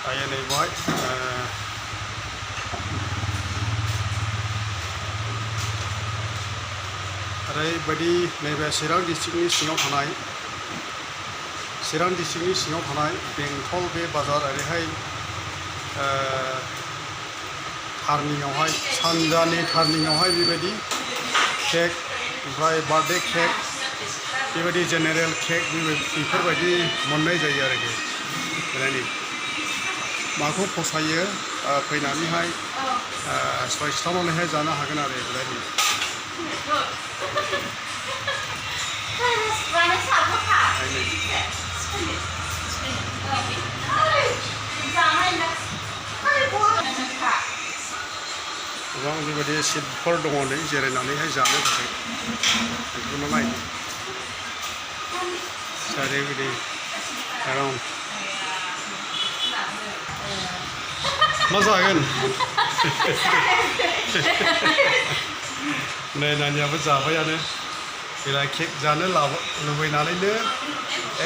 दायो नै बेवहाय ओरैबायदि नैबे चिरां डिस्ट्रिक्टनि सिङाव थानाय बेंटल बे बाजार ओरैहाय टार्निंआवहाय सानजानि टार्निंआवहाय बेबायदि केक ओमफ्राय बार्थडे केक बेबायदि जेनेरेल केक बेफोरबायदि मोननाय जायो आरोखि बेलायनि माखौ फसायो फैनानैहाय चइस खालामनानैहाय जानो हागोन आरो बेलायनि गोबां बेबायदि सिटफोर दङ नै जिरायनानैहाय जानो थाखाय बेखौनो नायनो ओरैबायदि एराउन्ड मा जागोन नै नानियाबो जाबायानो बेलाय केक जानो लुबैनानैनो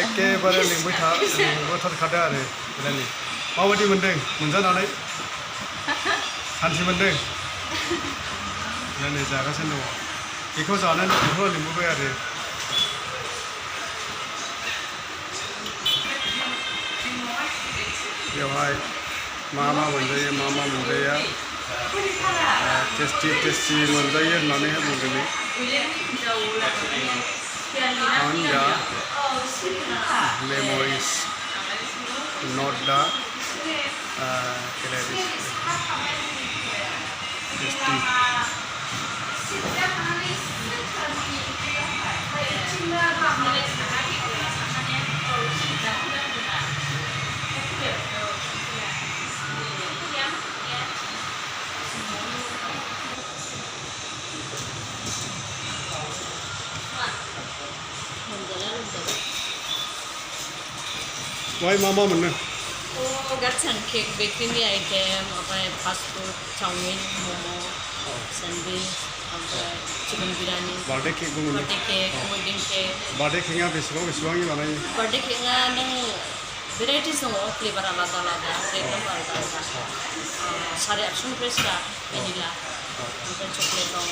एखेबारे लिंबोथारखादों आरो बेलायनि माबायदि मोनदों मोनजानानै सान्थि मोनदों नै जागासिनो दङ बेखौ जानो बेखौ लिंबोबाय आरो बेवहाय मा मोनजायो मा मोनजाया टेस्टि मोनजायो होननानैहाय बुंदों आंनिया मेम'रिज नट दा टेस्टि Why mama mana? Oh, gacan cake, bakery item, apa fast food, chowmin, momo, sandwich, apa chicken biryani. Birthday cake pun mana? Birthday cake, wedding cake. Birthday cake nya besok ini mana? Birthday cake nya neng varieties dong, flavor alada, flavor alada. Sari action fresh lah, vanilla, bukan coklat dong,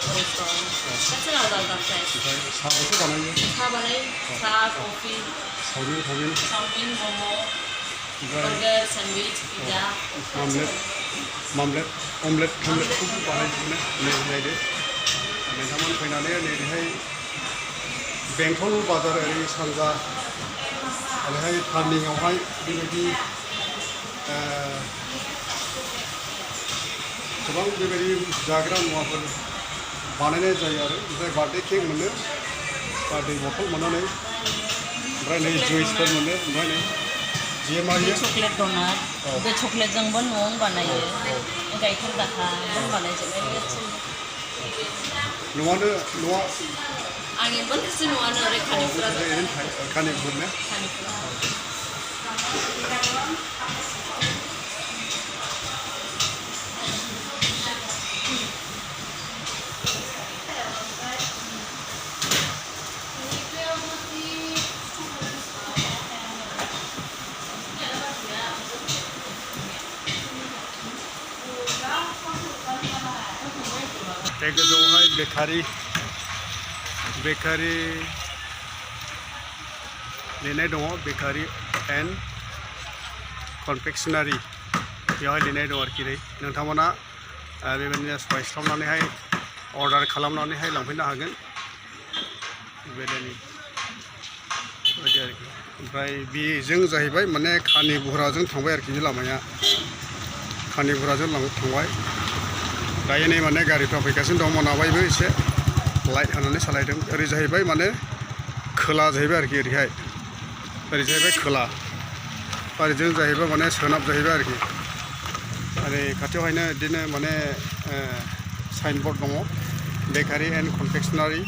chocolate dong. Kacang alada fresh. Sah itu mana ya? Sah, kopi. Chowmin, momo, burger, sandwich, pizza, omelette itu बानायजोबनो नै नोंथांमोन फैनानै नैहाय बेंटल बाजार ओरै सानजा ओरैहाय टार्निंआवहाय बेबायदि गोबां बेबायदि जाग्रा मुवाफोर बानायनाय जायो आरो ओमफ्राय बार्थडे केक मोनो दै बथल मोननानै ओमफ्राय नै जुइसफोर मोनो ओमफ्राय नै जे मारियो चकलेट डोनाट बे चकलेटजोंबो न'आव बानायो गाइखेर दाखाजों बानायजोबनाय न'आ आंनि मोनसे न'आनो ओरै खानिपुर ने गोजौआवहाय बेकारि लिरनाय दङ बेकारि एन्ड कनफेक्सनारि बेवहाय लिरनाय दङ आरोखि नोंथांमोना बेबायदिनो चइस खालामनानैहाय अर्डार खालामनानैहाय लांफैनो हागोन बेबायदि आरोखि ओमफ्राय बेजों जाहैबाय माने खानिपुराजों थांबाय आरोखि बे लामाया खानिपुराजों थांबाय दायो नै माने गारिफ्रा फैगासिनो दं मोनाबायबो एसे लाइट होनानै सालायदों ओरै जाहैबाय माने खोला जाहैबाय आरोखि ओरैहाय ओरै जाहैबाय खोला ओरैजों जाहैबाय माने सोनाब जाहैबाय आरोखि ओरै खाथियावहायनो बिदिनो माने साइनबर्ड दङ बेकारि एन्ड कनफेक्सनारि